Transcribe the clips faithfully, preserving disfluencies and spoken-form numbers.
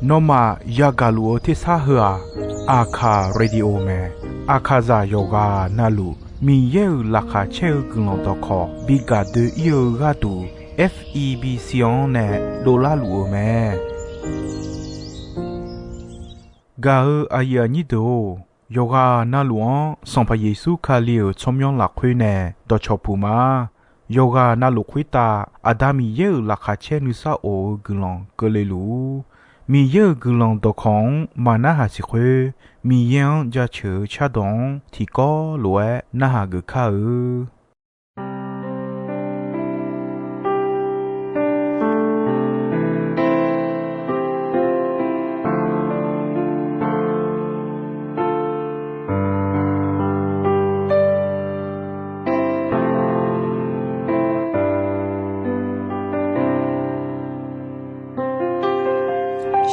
Nawmaf yagaq luf-eu tersar heu-aq, Aqkaq radio mae. Aqkaqzaq yawqghaq navluf Miqyaer-euq laqkhaq caer-eu guiqlanq dawqkawq bi gaq doe-ir-eu gharduq, F E B C-anr nae dovlar luf-eu mae. Gaq-eu aqyuif aqnyir deuq-or, yawqghaq navluf-anr Sanqpaq Yeqsur Kali-euq tsawrmyanr lafkhoer nae dawqcawq puq ma. Yawqghaq navluf khoertav Aqda Miqyaer-euq laqkhaq caer nuisar of-eu guiqlanq keuvle luf-ur. Miqyaer-euq guiqlanq dawqkawq-anr maqnarhaq siq khoer, Miqyaer-anr jaceuq-eu cardawq-anr tiqkawv lof-aer narhaq geuf kar-eu.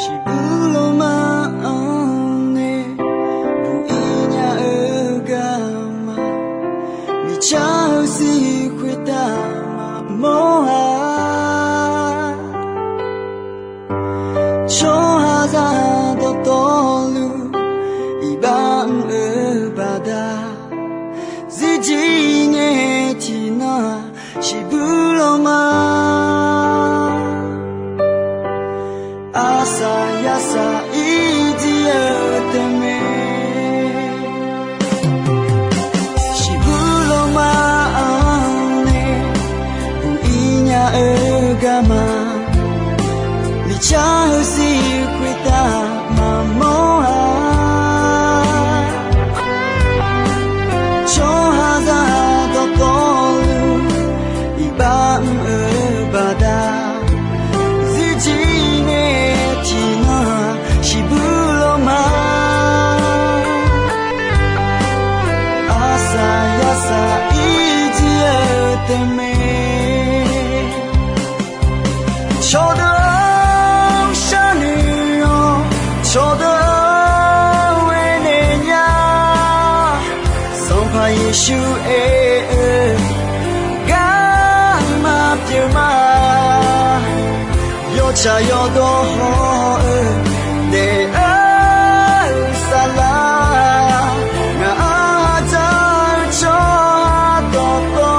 Shiqbuq lawma-anr nae buq-ir nya-eu garma, miqcar-eu sir khoertav maqmawr-a. Tsawrhaqzaq dawqtawvluf iqbax mr-eu baqda, zirjir ngae tiqnan-aq, shiqbuq lawma arsaq yarsaq ir jir-eu tae mae. Shiqbuq lawma-anr nae buq-ir nya-eu garma, miqcar-eu sir khoertav maqmawr-a. Tsawrhaqzaq dawqtawvluf iqbax mr-eu baqda, zirjir ngae tiqnan-aq, shiqbuq lawma arsaq yarsaq ir jir-eu tae mae. Cawqdeuq-anr sharnoeq-awq, cawqdeuq-anr aernaeq nya. Sanqpaq Yeqsur aer-eu garma pyeuf ma. Yawtsaq yawdawr haw-eu daef-eu saflar, ngaq-anr dzaq-eu tsawrhaq dawqtawv,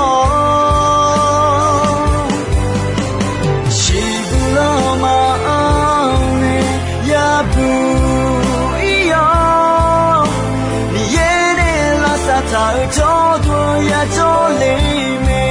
shiqbuq lawma-anr nae yabuq ir-awr, Miqyaer nae lavsav taq-eu jawrduq yajawr le mae.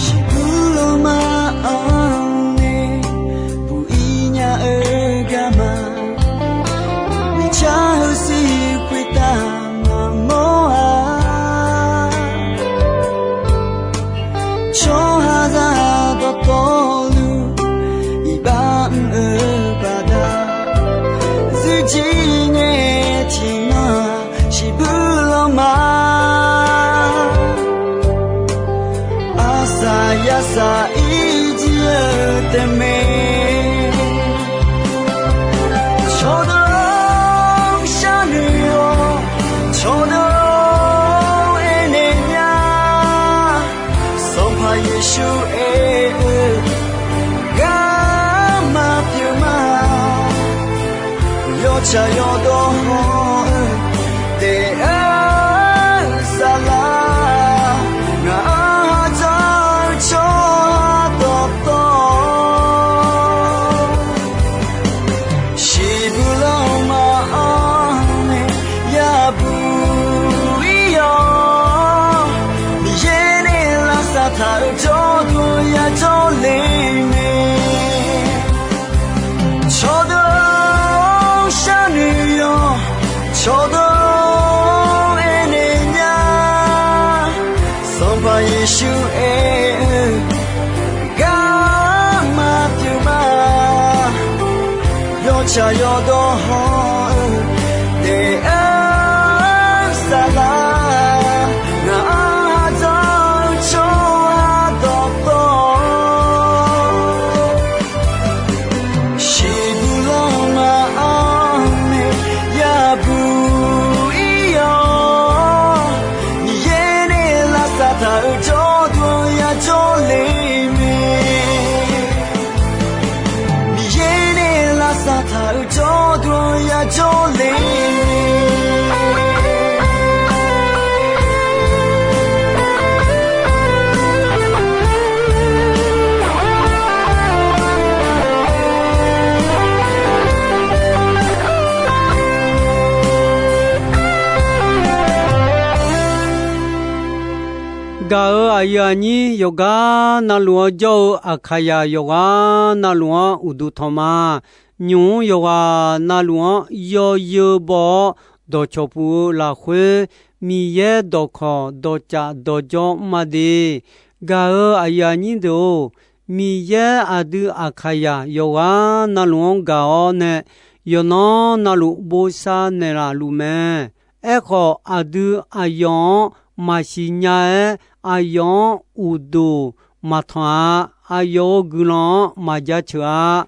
Shiqbuq lawma-anr nae buq-ir nya-eu garma, miqcar-eu sir khoertav maqmawr-a. Tsawrhaqzaq dawqtawvluf iqbax mr-eu baqda, zirjir ngae tiqnan-aq, shiqbuq lawma arsaq yarsaq ir jir-eu tae mae. Cawqdeuq-anr sharnoeq-awq, cawqdeuq-anr aernaeq nya. Sanqpaq Yeqsur aer-eu garma pyeuf ma. Yawtsaq yawdawr haw-eu daef-eu saflar, ngaq-anr dzaq-eu tsawrhaq dawqtawv, shiqbuq lawma-anr nae yabuq ir-awr, Miqyaer nae lavsav taq-eu jawrduq yajawr le mae. Cawqdeuq-anr sharnoeq-awq, Tsaq yawdawr hawr-eu daef-aer saflar, ngaq-anr ardawr-eu tsawrhaq dawqtawvluf, siqbuq lanma-anr nae yabuq ir-awr, Miqyaer nae lavsav taq-euq jawrduq-anr yajawr le mae. Miqyaer nae lavsav taq-euq jawrduq-anr yajawr le mae. Gaq-euq aqyuif aqnyir yawqgar navluf-anr jawr-eu Aqkaqyaq yawqghaq navluf-anr uqduq tanq ma. Nymq-mr yawqghaq navluf-anr yawzeu baw-awr dawqcawq puq-eu lafkhoer, Miqyaer dawqkawq dawqcaf dawqjawr mr ma de. Gaq-euq aqyuif aqnyir deuq-or, Miqyaer aqdui Aqkaqyaq yawqghaq navluf-anr gaq-awr nae, yawqnan navluf bosav naeqlaf luf mae. Aerkhawf, aqdui aqyawf-anr maqsiq nya-aer, aqyawf-anr uqduq maqtanq-a. Aqyawf-euq guiqlanq-anr maqjaceuq-a.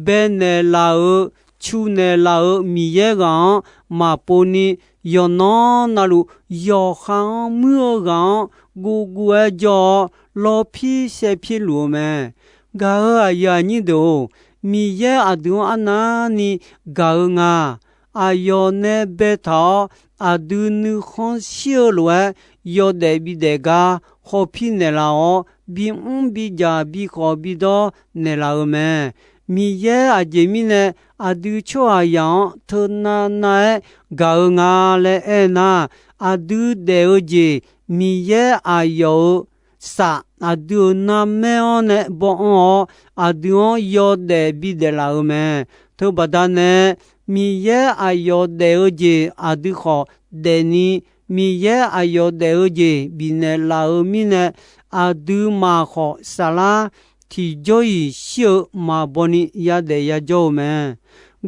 Baenaeq laf-euq, cu naeq laf-euq Miqyaer ghaq-anr maqpov ni, yawqnan navluf yawqha-anr muir-eu ghaq-anr guvguv-aer jawr-awr, lawrpir saevpir luf-eu mae. Gaq-euq aqyuif aqnyir deuq-or, Miqyaer aqdui-anr arnavni gaq-eu nga. Aqyawf nae baetaq-awr, aqdui nuikhanr shir-eu lof-aer, yawdaef bidaef gar hawpir naeqlaf-awr, bimr bidzaq bikhawf bidawr naeqlaf-eu mae. Miqyaer aqjeq mirnae aqdui tsawrhaqzaq-anr teunav nav-aer gaq-eu nga laer aernar, aqdui daef-eu jeq Miqyaer aqyawf-euq saf, aqdui-euq narmaer-anr nae bawanr-awr, aqdui-anr yawdaef bidaef laf-eu mae. Teubaqda nae, Miqyaer aqyawf daef-eu jeq aqdui khawf daefni, Miqyaer aqyawf daef-eu jeq bifnaeq laf-eu mirnae, aqduimaf khawf saflar tiqjawr-iq shir-eu maqbaw ni yadaef yajawr-eu mae.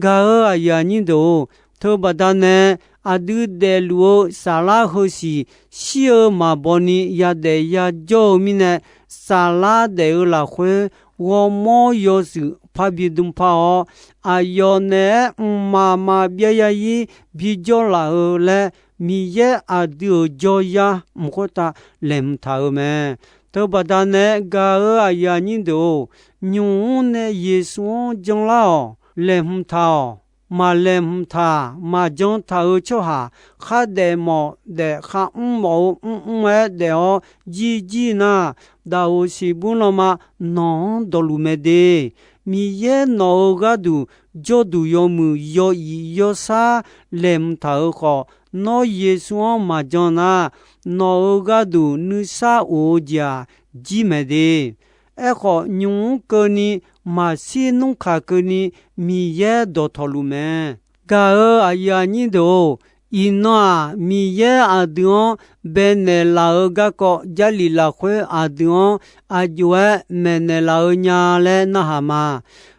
Gaq-euq aqyuif aqnyir deuq-or, teubaqda nae aqdui daefluf-eu saflar heusiq shir-eu maqbaw ni yadaef yajawr-eu mirnae, saflar daef-eu lafkhoer ghawrmawr yawshuif parbi dm par-awr, aqyawf naeq-aer mqmaq maqbyav ya-ir bijawr laf-eu laer, Miqyaer aqdui-euq jawryar mq khoertav laeqhmq taq-euq mae. Teubaqda nae gaq-euq aqyuif aqnyir deuq-or, nymq-mr nae Yeqsur-anr janlar-awq. Laeqhmq taq-awq. Maqlaeqhmq taq, maqjan taq-eu tsawrhaq, khardaef mawf daef, kharmr mawf-eu mrmr-aer daef-awr jirjir nar, daqoq siqbur lanma nawq-anr dawqluf mae de. Miqyaer nawq-euq gharduq jawrduq yawmuiq yaw-iq yawsar laeqhmq taq-euq khawf, nawr Yeqsur-anr maqjan nar, nawq-euq gharduq nuisar of-eu jeq-aq jir maeq de. Aerkhawf, nymq-mr keuvni, maqshir nmr kaq keuvni, Miqyaer dawqtawvluf mae. Gaq-euq aqyuif aqnyir deuq-or, iqnan-aq, Miqyaer aqdui-anr baenaeq laf-eu garkawv Jarlif lafkhoer aqdui-anr aqjox-aer maeqnaeq laf-eu nya laer narhaq ma.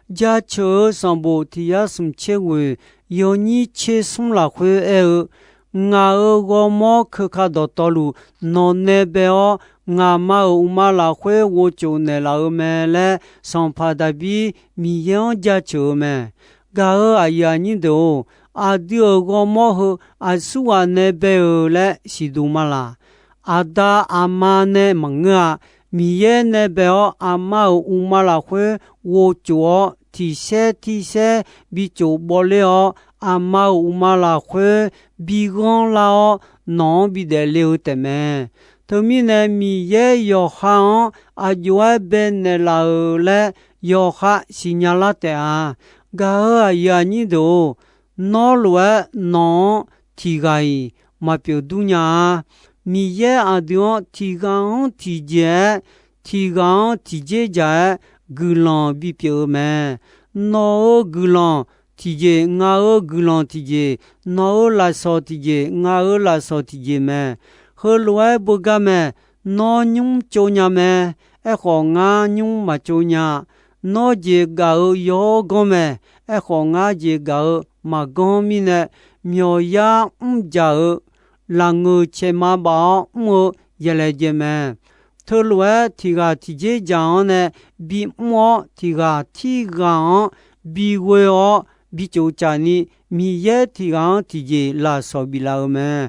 Jaceuq-eu sanqbof tiq yar smq tser ghoeq yawnyir tser smr lafkhoer aer-eu, Ngaq-euq ghawrmawr keuka dawqtawvluf nawq nae bae-awr, ngaqma-euq uqma lafkhoer ghovcof naeqlaf-eu mae laer, sanqpaq Daqbir Miqyaer-anr jaceuq-eu mae. Gaq-euq aqyuif aqnyir deuq-or, aqdui-euq ghawrmawr heu aqsurghaq nae bae-euq laer siqduq ma laq. Aqda aqma nae maqngeur-a. Miqyaer nae bae-awr, aqma-euq uqma lafkhoer ghovcof-awr, tiq saer tir saer bi cof bawler-awr, aqma-euq uqma lafkhoer bi ghanr lar-awr, nawq-anr bidaef le-eu taefmae. Teumirnae, Miqyaer yawqha-anr aqjox-aer baenaeq laf-euq laer yawqha siqnya lar taef-a. Gaq-euq aqyuif aqnyir deuq-or, nawr lof-aer nawq-anr tiq ghaq-iq maq pyeuf dur nya-a. Miqyaer aqdui-anr tiq ghaq-anr tiqjeq-aer, tiq ghaq-anr tiqjeq jaq-aer guiqlanq bipyeuf-eu mae. Nawq-euq guiqlanq tiqjeq, ngaq-euq guiqlanq tiqjeq, nawq-euq lafsawq tiqjeq, ngaq-euq lafsawq tiqjeq mae. Heulof-aer beugar mae. Nawr nymr tsov nya mae. Aerkhawf, ngar nymr maqtsov nya-a. Nawr jeq gaq-eu yawr ganr mae. Aerkhawf, ngar jeq gaq-eu maqganr mirnae, myawqyar mrjaq-eu lafngeuq caeqma baf-awr mr-eu yaqlaeq jaeq mae. Teulof-aer tiq ghaq tiqjeq jaq-anr nae bimr-awr, tiq ghaq tirghaq-anr bighoe-awr bicofcaf ni, Miqyaer tiq ghaq-anr tiqjeq lafsawq biflaf-euq mae.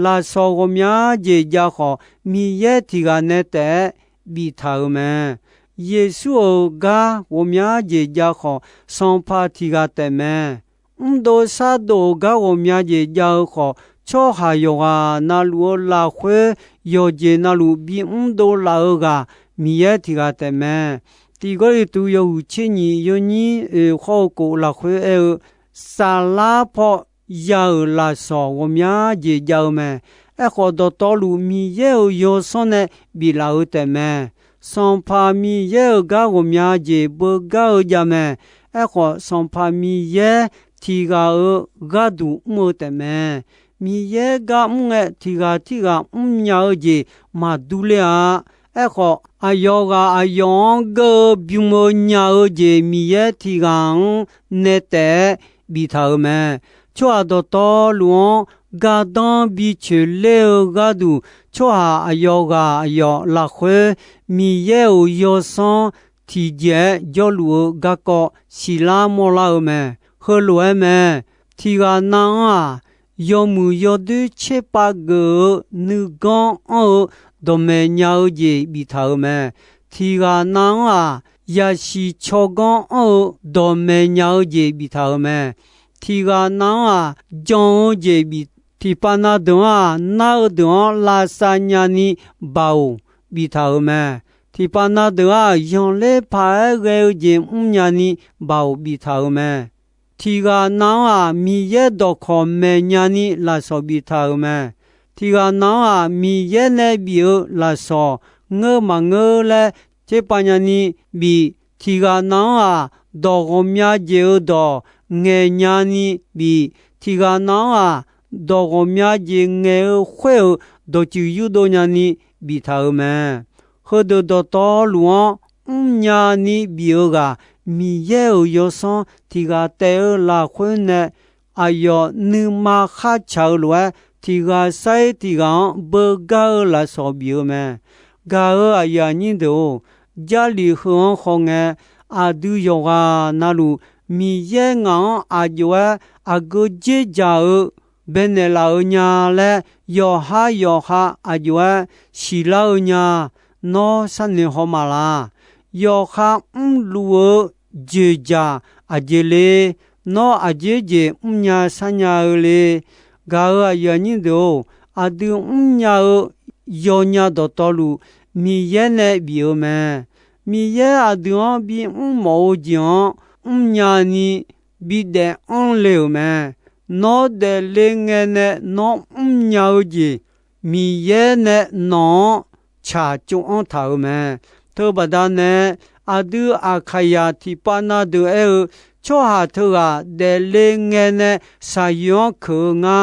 Lafsawq ghawqmya jeq jav khawf, Miqyaer tiq ghaq nae taef-aer biftaq-euq mae. Yeqsur-euq gar ghawqmya jeq jav khawf, sanqpaq tiq ghaq taef mae. Mrdov shardov-euq gar ghawqmya jeq jav-eu khawf, tsawrhaq yawqghaq na luf-eu lafkhoer yawqjeq na luf bimr dovlaf-eu ghaq Miqyaer tiq ghaq taef mae. Tiq Gawrliqtu yawhuiq tser nyiq yawnyir oeq khawr-eu kof lafkhoer aer-eu, saflar paw ya-euq lafsawq ghawqmya jeq jav-eu mae. Aerkhawf, dawqtawvluf Miqyaer-euq yawsanr nae biflaf-eu taef mae. Sanqpaq Miqyaer-euq gar ghawqmya jeq beugar-eu jav mae. Aerkhawf, Sanqpaq Miqyaer tiq ghaq-euq gharduq mr-eu taef mae. Miqyaer gar mr ngae, tiq ghaq tirghaq mrnya-eu jeq maqdur ler-a. Aerkhawf, aqyawf ghaq aqyawf-anr geur-eu bym-eu nya-eu jeq Miqyaer tiq ghaq-anr nae taef-aer biftaq-euq mae. Tsawrhaq dawqtawvluf-anr gardanr bicoeq ler-eu gharduq, tsawrhaq aqyawf ghaq aqyawf lafkhoer Miqyaer-euq yawsanr tiqjeq-aer jawrluf-eu garkawv siqlar mawrlar-eu mae. Heulof-aer mae. Tiq ghaq nav-anr-aq, yawmuiq yawdoer tserpav geuf-eu nuiganr anr-eu dawqmaeq nya-eu jeq biftaq-euq mae. Tiq ghaq nav-anr-aq, yasiq tsawrganr anr-eu dawqmaeq nya-eu jeq biftaq-euq mae. Tiq ghaq nav-anr-aq, jan-eu jeq bif, tiqpav na deuq-anr-aq, nar-eu deuq-anr lavsav nyani baoq biftaq-euq mae. Tiqpav na deuq-aq, zanqler paq-aer ghae-eu jeq mrnya ni baoq biftaq-euq mae. Tiq ghaq nav-anr-aq, Miqyaer dawqkawq maeqnya ni lafsawq biftaq-euq mae. Tiq ghaq nav-anr-aq, Miqyaer nae bif-eu lafsawq ngeur maqngeur laer tserpav nyani bif. Tiq ghaq nav-anr-aq, dawq ghawqmya jeq-eu dawq ngaeqnya ni bif. Tiq ghaq nav-anr-aq, dawq ghawqmya jeq ngaeq-eu khoer-euq dawqtsuif yurdov nyani biftaq-euq mae. Heudeuq dawqtawvluf-anr mrnya ni bif-eu ghaq, Miqyaer-euq yawsanr tiq ghaq taef-eu lafkhoer nae aqyawf nuima kharcaq-eu lof-aer, tiq ghaq sar-ir tiq ghaq-anr beugar-eu lafsawq bif-eu mae. Gaq-euq aqyuif aqnyir deuq-or, Jarlif heu-anr khawf ngae, aqdui yawqghaq na luf Miqyaer ngaq-anr aq jov-aer aqgeu dzerdzaq-eu baenaeq laf-eu nya laer, yawqha yawqha aq jov-aer siqlar-eu nya. Nawr sharnoeq haw ma laq. Yawqha mrluf-eu dzoeqdzaq aqjeq le? Nawr aqjeq jeq mrnya sharnya-eu le? Gaq-euq aqyuif aqnyir deuq-or, aqdui mrnya-eu yawnya dawqtawvluf Miqyaer nae bif-eu mae. Miqyaer aqdui-anr bimr mawf-eu jeq-anr mrnya ni bidaef anr le-euq mae. Nawr daefle ngae nae nawr mrnya-eu jeq, Miqyaer nae nawq-anr tsaq tsov anr taq-euq mae. Teubaqda nae, aqdui Aqkaqyaq tiqpav na deuq aer-eu, tsawrhaq teughaq daefle ngae nae shaqyoeq-anr keuq-eu nga.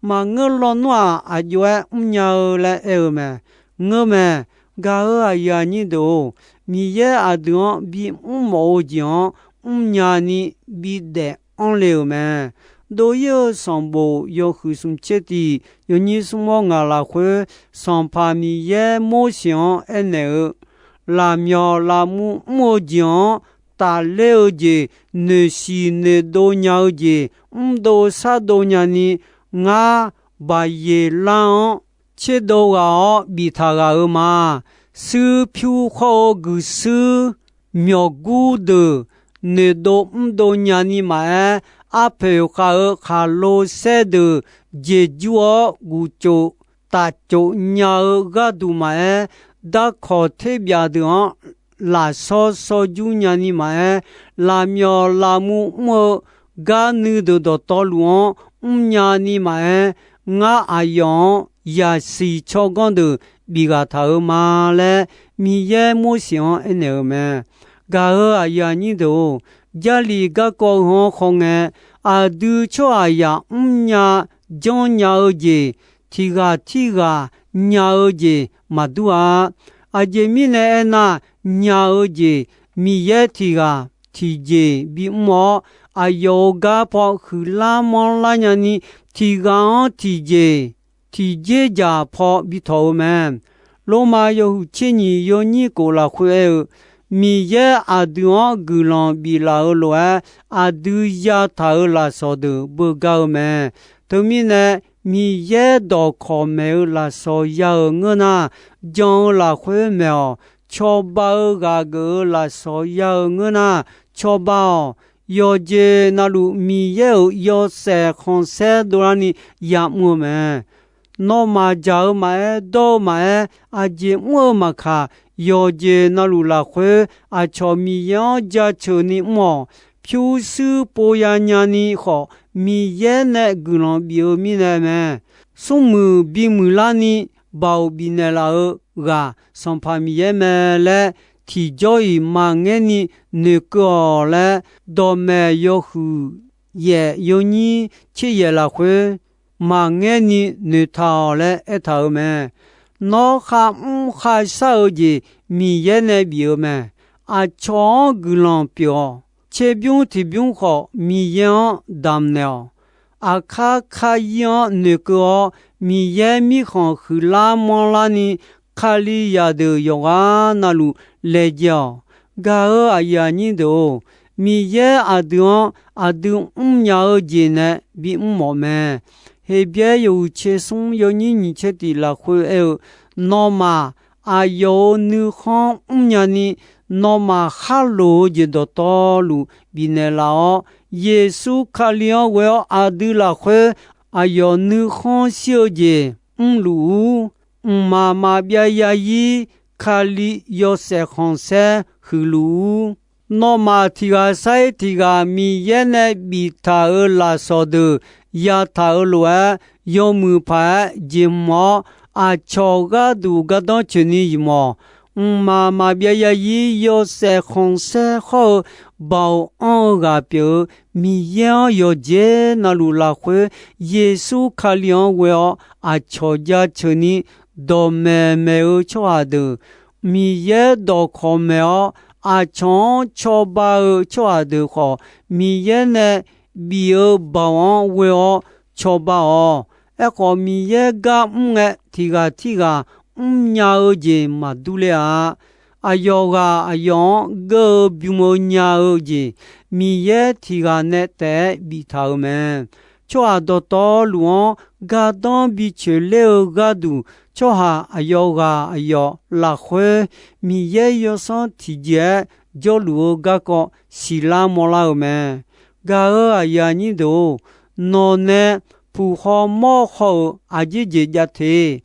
Maqngeur lawnmr-aq, aq jov-aer mrnya-eu laer aer-eu mae. Ngeur mae. Gaq-euq aqyuif aqnyir deuq-or, Miqyaer aqdui-anr bimr mawf-eu jeq-anr mrnya ni bidaef anr le-euq mae. Dov-ir-eu sanqbof yawhuiq smq tser tiq yawnyir smr mawr ngaq lafkhoer, Sanqpaq Miqyaer Morseq-anr aernaeq-eu, lafmyawf lafmuv mr-eu jeq-anr tafler-eu jeq, noeqsiq noeqdov nya-eu jeq, mrdov shardov nyani, ngar Baqyeqlar-anr tserdov ghaq-awr biftaq ghaq-euq ma. Shuir pyur khawr-eu guiqshuir myawqgur deuq noeqdov mrdov nyani maqaer, arpoeq khav-eu khaqlo saer deuq jeqjur-awr gufcof tafcof nya-eu gharduq maqaer, darkawq terbyaf deuq-anr lafshawr shawrjur nyani maqaer, lafmyawf lafmuv mr-eu gar nuideuq dawqtawvluf-anr mrnya ni maqaer, ngar aqyawf-anr yaqsiq tsawrganr deuq bif ghaq taq-euq ma laer, Miqyaer Morseq-anr aernaeq-euq mae. Gaq-euq aqyuif aqnyir deuq-or, Jarlif garkawv heu-anr khawf ngae, aqdui tsawrhaqzaq mrnya janrnya-eu jeq, tiq ghaq tirghaq nya-eu jeq maqdur-a. Aqjeq mirnae aernar, nya-eu jeq Miqyaer tiq ghaq tiqjeq bimr-awr, aqyawf-euq gar paw huiqlar manrlar nyani, tiq ghaq-anr tiqjeq tiqjeq dzaq paw bitawq-eu mae. Lormav yawhuiq tser nyiq yawnyir kof lafkhoer aer-eu, Miqyaer aqdui-anr guiqlanq biflaf-eu lof-aer, aqdui yataq-euq lafsawq deuq beugar-eu mae. Teumirnae, Miqyaer dawqkawq maeq-eu lafsawq ya-euq ngeur nar, jan-eu lafkhoer maeq-awq. Cawba-eu ghaq geuf-eu lafsawq ya-euq ngeur nar, cawba-awq. Yawqjeq navluf Miqyaer-euq yawshaef khanqsaer dovlarni ya'mr-eu mae. Nawmaf dzaq-eu maqaer, dawr-eu maqaer, aqjeq mr-eu maqkaq, yawqjeq navluf lafkhoer aqcawq Miqyaer-anr jaceuq ni mr-awq. Pyurshuir pov ya nyani khawf, Miqyaer nae guiqlanq bif-eu mirnae mae. Smrmuiq bimuiq larni baoq bifnaeq laf-eu ghaq Sanqpaq Miqyaer mae laer, tiqjawr-iq maqngaer ni noeqkeuv-awq laer, dawqmaeq yawhuiq yaef yawnyir tser yaef lafkhoer maqngaer ni noeqtaq-awq laer aertaq-euq mae. Nawr kharmr kharshar-eu jeq Miqyaer nae bif-eu mae. Aqcawq-anr guiqlanq pyeuf-awq. Tserbymr tiqbymr khawf, Miqyaer-anr damqnaeq-awq. Aqkar karyir-anr noeqkeuv-awr, Miqyaer mirkhanq huiqlar manrlarni, Kalizaq deuq yawqghaq navluf laejae-awq. Gaq-euq aqyuif aqnyir deuq-or, Miqyaer aqdui-anr aqdui mrnya-eu jeq nae bimr mawf mae. Heqbyaer yawhuiq tser smr yawnyir nyiq tser tiq lafkhoer aer-eu, nawmaf aqyawf-euq nuikhanr mrnya ni, nawmaf khar loq-eu jeq dawqtawvluf bifnaeq laf-awr, Yeqsur Kali-anr ghoe-awr aqdui lafkhoer aqyawf nuikhanr shir-eu jeq mrluf-ur. Mqmaq maqbyav yarzir Kali yawshaef khanqsaer huiqluf-ur. Nawmaf tiq ghaq sar-ir tiq ghaq Miqyaer nae biftaq-euq lafsawq deuq yataq-euq lof-aer, yawmuiq paq-aer jeq mq-awr, aqcawq gharduq gardanr tsoeqni yamq-awq. Mqmaq maqbyav yarzir yawshaef khanqsaer hawr-eu baoq anr-eu ghaq pyeuf-eu Miqyaer-anr yawqjeq navluf lafkhoer Yeqsur Kali-anr ghoe-awr aqcawq jaceuq ni dawqmaeq maeq-eu tsawrhaq deuq, Miqyaer dawqkawq maeq-awr aqcawq-anr cawba-eu tsawrhaq deuq khawf, Miqyaer nae bif-eu baoq-anr ghoe-awr cawba-awq. Aerkhawf, Miqyaer gar mr ngae, tiq ghaq tirghaq mrnya-eu jeq maqdur ler-a. Aqyawf ghaq aqyawf-anr geur-eu bym-eu nya-eu jeq, Miqyaer tiq ghaq nae taef-aer biftaq-euq mae. Tsawrhaq dawqtawvluf-anr gardanr bi coeqler-eu gharduq, tsawrhaq aqyawf ghaq aqyawf lafkhoer Miqyaer yawsanr tiqjeq-aer jawrluf-eu garkawv siqlar mawrlar-euq mae. Gaq-euq aqyuif aqnyir deuq-or, nawqnae puq haw mawr haw-euq aqjeq jeq jav te.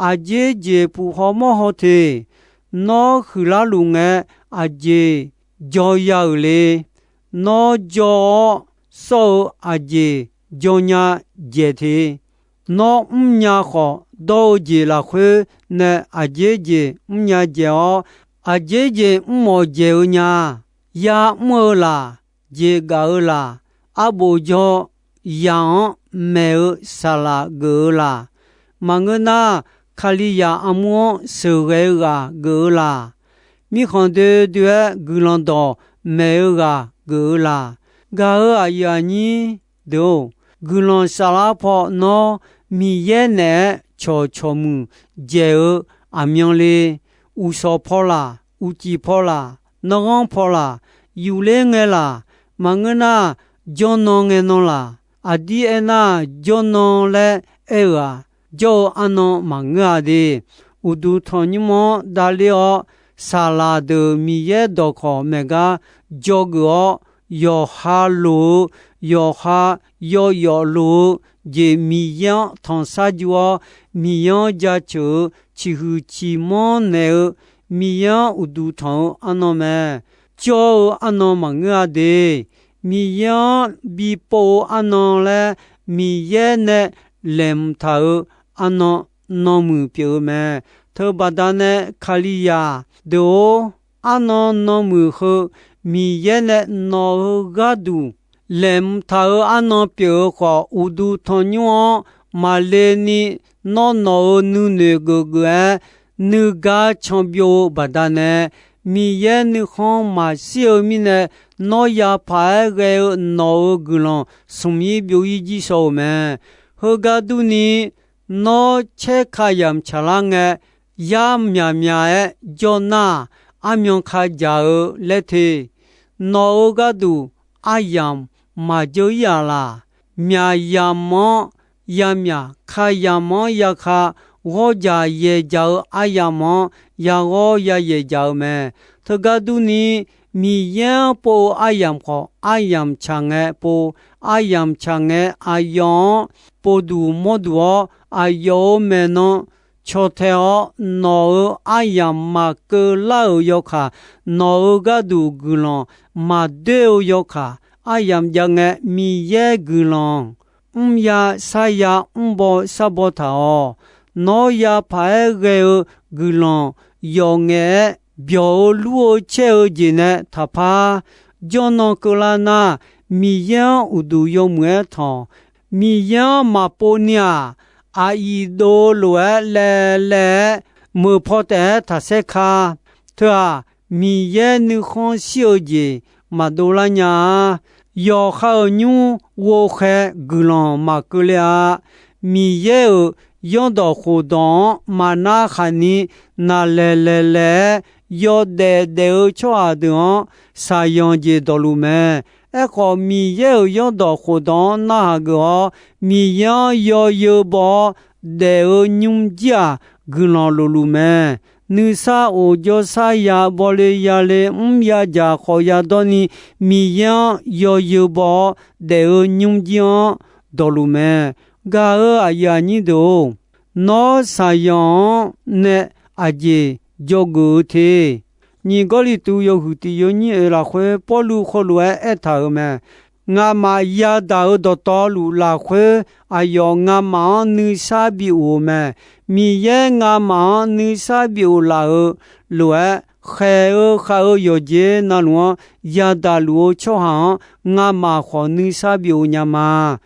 Aqjeq jeq puq haw mawr haw te. Nawr huiqlar luf ngae, aqjeq jaw ya-euq le. Nawr jaw-awr sawr-eu aqjeq jawnya dzaeq te. Nawr mrnya khawf, dawr-eu jeq lafkhoer nae aqjeq jeq mrnya dzaeq-awr, aqjeq jeq mrmawf dzaeq-eu nya. Ya'mr-eu laq, jeqgaf-eu laq, arbof jaw yaq-anr maeq-eu saqlaq geuf-eu laq, maqngeur nar, Kalizaq armur-anr sheuqghae-eu ghaq geuf-eu laq, mirkhanq doe doe-aer guiqlanq dawq maeq-eu ghaq geuf-eu laq. Gaq-euq aqyuif aqnyir deuq-or, guiqlanq saflar paw nawr Miqyaer naeq-aer cawqcawq muiq dzaeq-eu aqmyanle, uqshawq paw laq, uqcif paw laq, nanrghanr paw laq, yufler ngae laq, maqngeur nar, jawrnan ngae nan laq, aqdir aernar, jawrnan laer aer-euq-aq, jawr-eu arnan maqngeur-a de. Uqduq tanqnymr-anr davler-awr, saqlaq deuq Miqyaer dawqkawq maeq gar dzawgeuf-awr, yawqha loq-eu, yawqha yawyawf loq-eu jeq Miqyaer-anr tanqsar jur-awr, Miqyaer-anr jaceuq-eu ciqhuiq ciqmanr naeq-eu, Miqyaer-anr uqduq tanq-eu arnan mae. Jawr-eu arnan maqngeur-a de. Miqyaer-anr bipov-eu arnan laer Miqyaer nae laeqhmq taq-euq arnan nanmuiq pyeuf-eu mae. Teubaqda nae Kalizaq deuq-or, arnan nanmuiq heu Miqyaer nae nawq-euq gharduq laeqhmq taq-euq arnan pyeuf-eu khawf, uqduq tanqnymr-anr maqle ni nawr nawq-euq nuinoeq geufgeuf-aer nuigar canbyov-eu baqdanae, Miqyaer nuikhanr maqshir-eu mirnae, nawr yapaq-aer ghae-eu nawq-euq guiqlanq smq-ir byov-ir jir shaw-euq mae. Heugar durni, nawr caer ka yamq tsaqlar ngae, yar myaqmyaq-aer jawr nar-aq, armyan ka jaq-eu laer te. Nawq-euq gharduq aryamq maqjeur-ir-aq laq. Myaqyamq-anr yamyaq, ka yamq-anr yaka, ghawrjaq yaeqjaq-eu aryamq-anr yaghawr yayaeqjaq-eu mae. Teugar durni, Miqyaer-anr pov-eu aryamq khawf, aryamq tsaq ngae pov, aryamq tsaq ngae aqyawf-anr povduq mawrduq-awr, aqyawf-euq maeqnan caw tae-awr, nawq-euq aryamq maqkeuv lar-euq yawkaq, nawq-euq gharduq guiqlanq maqdoer-eu yawkaq, aryamq jav ngae Miqyaer guiqlanq mrya sarya mrbaw sarbaw taq-awq. Nawr yapaq-aer ghae-eu guiqlanq yawf ngaef-aer byawq-eu lur-eu caer-eu jeq nae taqpar jawrnan keuvlar nar, Miqyaer-anr uqduq yawmuiq-aer tanq. Miqyaer-anr maqpov ni-aq, aqyuif dov-eu lof-aer laev laev-aer meuq paw taef-aer taqsaer ka. Teu-aq, Miqyaer nuikhanr shir-eu jeq maqdov lar nya-a. Yawqha-euq nymr ghovkhae guiqlanq maqkeuv le-a. Miqyaer-euq zanrdawq khofdawq-anr maqnar khaqni naqlaeq laeq laeq-aer yawdaef daef-eu tsawrhaq deuq-anr shaqzanq jeq dawqluf mae. Aerkhawf, Miqyaer-euq zanrdawq khofdawq-anr narhaq geuf-awr, Miqyaer-anr yawzeu baw-awr daef-eu nymrjir-aq, guiqlanq lofluf mae. Nuisar of jawrsar ya bawle yale mr yadzaq khawf yadawr ni, Miqyaer-anr yawzeu baw-awr daef-eu nymrjir-anr dawqluf mae. Gaq-euq aqyuif aqnyir deuq-or, nawr shaqzanq-anr nae aqjeq dzawgeuf-eu te. Nyiq Gawrliqtu yawhuiq tiq yawnyir oeq lafkhoer Pawrluv heulof-aer aertaq-euq mae. Ngamaf yadaq-euq dawqtawvluf lafkhoer aqyawf ngamaf-anr nuisar bi of-eu mae. Miqyaer ngamaf-anr nuisar bi of laf-euq lof-aer, khaeq-eu khav-eu yawqjeq navluf-anr yadaq luf-eu tsawrhaq-anr ngamaf khawf nuisar bi of nya ma.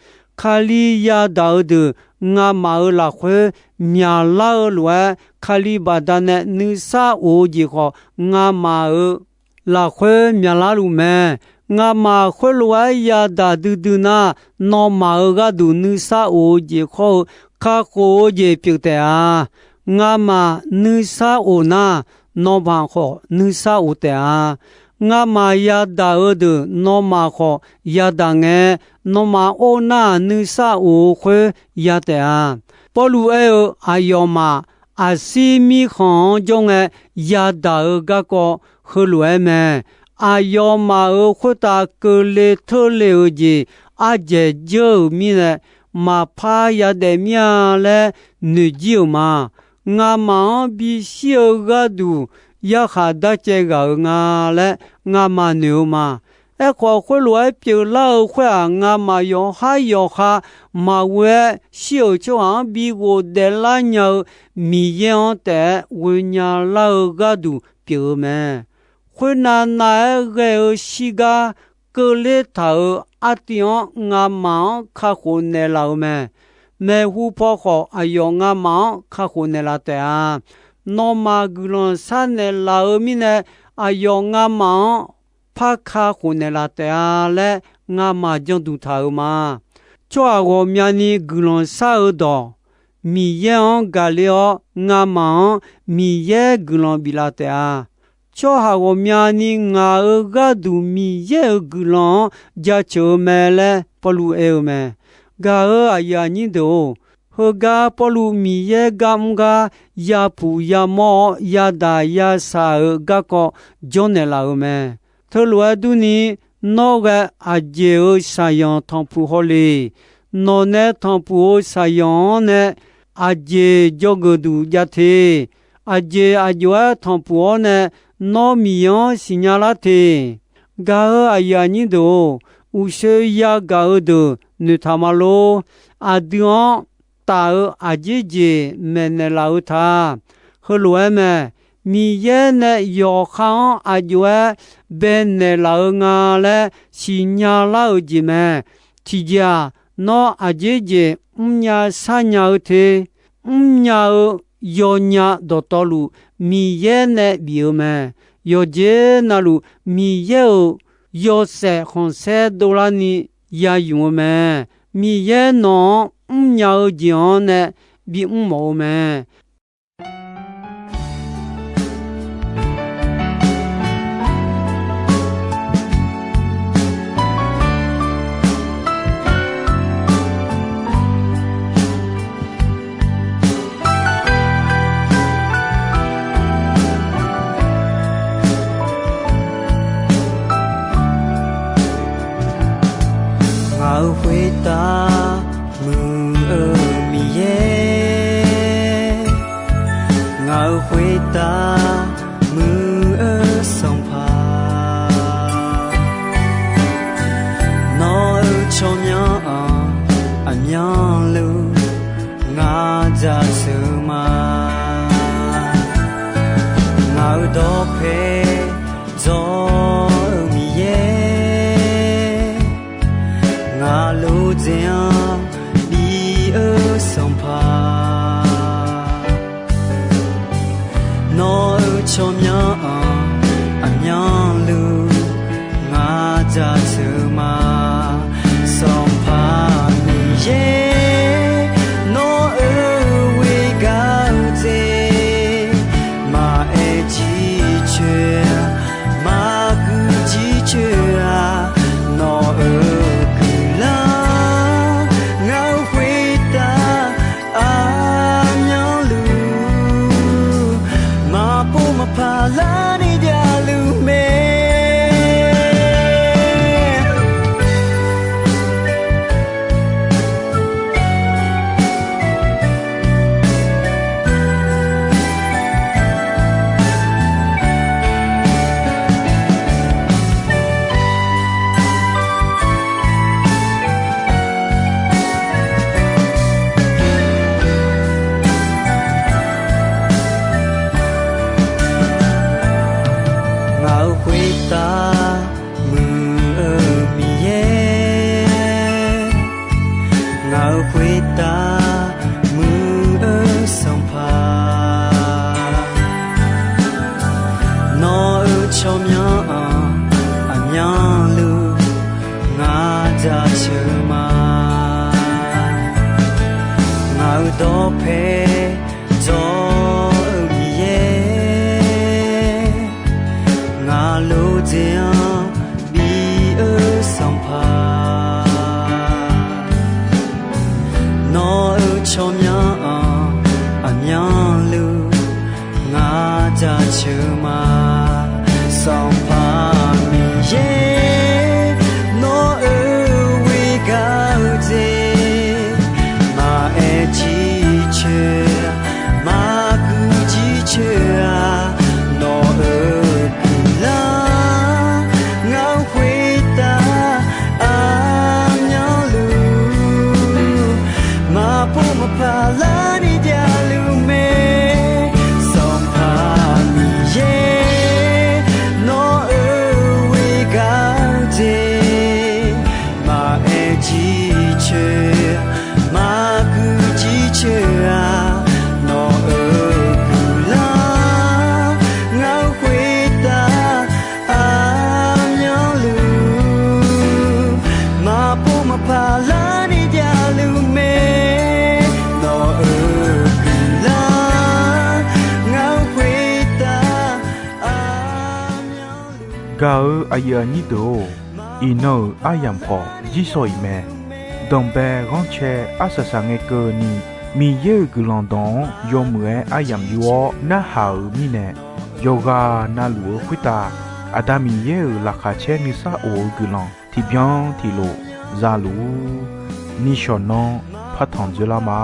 Kali yadaq-eu deuq ngamaf-euq lafkhoer myaqlar-eu lof-aer, Kali baqdanae nuisar of-eu jeq khawf ngamaf-euq lafkhoer myaqlar luf mae. Ngamaf khoerlof-aer yadaq duidui nar, nawmaf-euq gharduq nuisar of-eu jeq khawr-eu kakhof-eu jeq pyeuf taef-a. Ngamaf nuisar of nar, nawmaf khawf nuisar of taef-a. Ngamaf yadaq-eu deuq nawmaf khawf yadaq ngae, nawmaf or nar nuisar of-eu khoer ya taef-a. Pawrluv aer-eu aqyawfmaf aqsir mirkhanq-anr jawr ngae yadaq-eu garkawv heulof-aer mae. Aqyawfmaf-euq khoertav keuvle teurle-euq jeq ardzaeq dzeur-euq mirnae, maqpar yadaef mir-a laer noeqjir-euq ma. Ngamaf-anr bishir-eu gharduq yarkhaq darcaev ghaq-euq nga laer ngamaf noeq-eu ma. Aerkhawf, khoerlof-aer pyeuflar-eu khoer-aq, ngamaf yawqhar yawqha maqghoe-aer shir-euq tsawrhaq-anr bi ghofdaef lar nya-eu Miqyaer-anr taef-aer ghoenya lar-eu gharduq pyeuf-eu mae. Khoernav nav-aer ghae-eu shirgar keuvler taq-euq artiv-anr ngamaf-anr kakhof naeqlaf-euq mae. Maeqhu paw khawf aqyawf ngamaf-anr kakhof naeqlaf taef-a. Nawmaf guiqlanq sharnaeq laf-eu mirnae, aqyawf ngamaf-anr par kakhof naeqlaf taef-a laer ngamaf janduq taq-euq ma. Tsawrhaq ghawqmyani guiqlanq shar-eu dawq Miqyaer-anr gaqler-awr, ngamaf-anr Miqyaer guiqlanq biflaf taef-a. Tsawrhaq ghawqmyani ngaq-euq gharduq Miqyaer-euq guiqlanq-anr jaceuq-eu mae laer Pawrluv aer-eu mae. Gaq-euq aqyuif aqnyir deuq-or, heugar Pawrluv Miqyaer gar mr gar yapuq yamawr-awr yadaq yashaq-euq garkawv janrnaeq laf-euq mae. Teulof-aer durni, nawr ghae aqjeq-euq shaqzanq tanqpuq haw le. Nawq nae tanqpuq-euq shaqzanq-anr nae aqjeq dzawgeuf duq jav te. Aqjeq aqjox-aer tanqpuq-awr nae nawr Miqyaer-anr siqnya lar te. Gaq-euq aqyuif aqnyir deuq-or, uqshoe yagaq-eu deuq noeqtaq ma lor. Aqdui-anr taf-eu aqjeq jeq maeqnaeq laf-eu ta. Heulof-aer mae. Miqyaer nae yawqha-anr aqjox-aer baenaeq laf-eu nga laer siqnya lar-eu jeq mae. Tiqjeq-aq, nawr aqjeq jeq mrnya sharnya-eu te. Mrnya-eu yawnya dawqtawvluf Miqyaer nae bif-eu mae. yawqjeq navluf Miqyaer-euq yawshaef khanqsaer dovlarni ya ymq-eu mae. Miqyaer nawq-anr mrnya-eu jeq-anr nae bimr mawf-eu mae. Ngaq-euq khoertav muiq-eu Miqyaer, ngaq-euq khoertav muiq-eu Sanqpaq, nawq-euq tsawrmyanr-anr aqmyanluf ngar jaceuq ma. Ngaq-euq dawqpae dzawr-eu Miqyaer, ngaq lof dzaeq-anr bi-eu Sanqpaq, nawq-euq tsawrmyanr-anr aqmyanluf ngar jaceuq ma. Sanqpaq Miqyaer, nawq-euq ghoer gaq-eu jeq maqaer jircoer-a, maqguiq jircoer-a, nawq-euq guiqlanq ngaq-euq khoertav aqmyanluf maqpov maqpaq larni javluf mae. Ngaq-euq khoertav muiq-eu Miqyaer, ngaq-euq khoertav muiq-eu Sanqpaq, nawq-euq tsawrmyanr-anr aqmyanluf ngar jaceuq ma. Ngaq-euq dawqpae dzawr-eu Miqyaer, ngaq lof dzaeq-anr bi-eu Sanqpaq, nawq-euq tsawrmyanr-anr aqmyanluf ngar jaceuq ma. Sanqpaq Miqyaer, nawq-euq ghoer gaq-eu jeq maqaer jircoer, maqguiq jircoer-a, nawq-euq guiqlanq ngaq-euq khoertav aqmyanluf maqpov maqpaq larni javluf mae. Sanqpaq Miqyaer, nawq-euq ghoer gaq-eu jeq maqaer jircoer, maqguiq jircoer-a, nawq-euq guiqlanq ngaq-euq khoertav aqmyanluf maqpov maqpaq larni javluf mae. Nawq-euq guiqlanq ngaq-euq khoertav aqmyanluf. Gaq-eu aqyuif aqnyir deuq-or, iqnan-euq aryamq khawf jirsawq iq mae. Danqbae ghanrcae arsaq saq ngae keuvni, Miqyaer-euq guiqlanq dawq-anr yawmuiq-aer aryamq yur-awr narhaq-euq mirnae, yawqghaq navluf-eu khoertav Aqda Miqyaer-euq laqkhaq caer nuisar of-eu guiqlanq tiqbyan tiqlof za luf-ur. Nishawq nanr partanq dzoerlar ma.